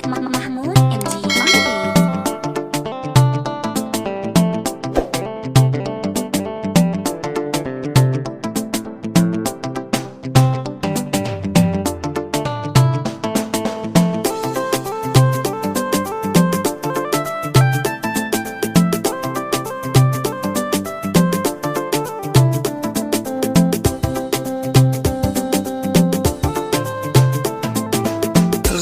Mahmoud MG on the beat.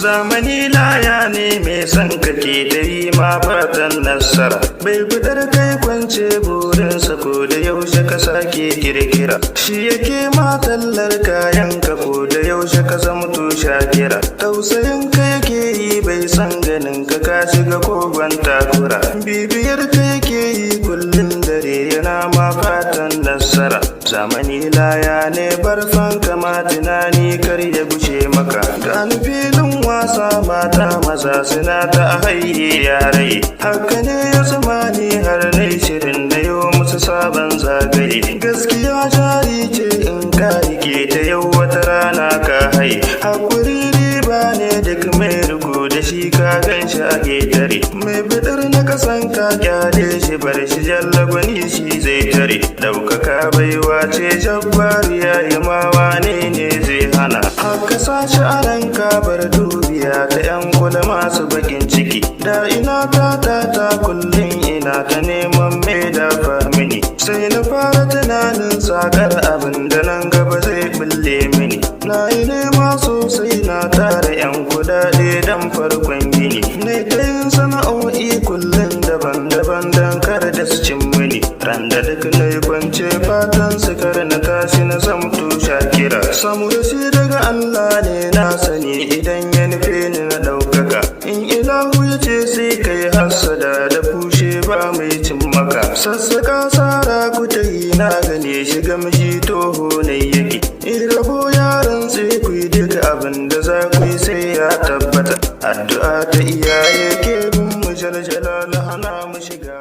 Zamani laya ne, mai son kake da yi ma fatan nasara. Bai bidar kai kwance burinsa, ko da yaushe ka sake kirkira. Shi yake ma tallar kayan ka, ko da yaushe ka zamto shakira. Tausayin ka yake yi, bai san ganin ka ka shiga kogon takura. Bibiyar ka yake yi kullum dare, yana ma fatan nasara. Zamani laya ne, barfan kama tunani kar ya gushe maka. Gani filin wasa, mata maza suna ta haye yarai. Haka ne ya tsamani har nai shirin na yau musu sabon zagaye. Gaskiya jari ce, in ka rike ta yau, wata rana ka hai. Hakuri riba ne, duk mai riko da shi ka gan shi a ketare. Mai bidar na kasan ka kyale shi, bar shi, jallagwani shi zai tare. Ɗaukaka baiwa ce, Jabbari ya yi ma, wane ne zai hana? Haka sashi a ranka, bar dubiya ta yan kula masu bakin ciki. Da ina ta ta ta kullum ina ta neman mai dafa mini, sai na fara tunanin sakar abin da nan gaba zai bulle mini. Na yi nema sosai, na tara yan kudade dan farkon gini. Na ta yin sana'o'i kullum daban-daban dan kar da su cin mini. Ran da duk na yi kwance, fatan su kar na tashi na zamto shakira. Samu da shi daga Allah ne, na sani idan ya nufe ni na ɗaukaka. In Ilahu ya ce sai kai hassada da fushe, ba mai cin maka. Sassaka sara ku ta yi, na gane shi gamshi toho ne yake. In rabo yaran sai ku yi duk abin da za ku yi, sai ya tabbata. Addu'a ta iyaye ke bin mu, jaljalala hana mu shiga.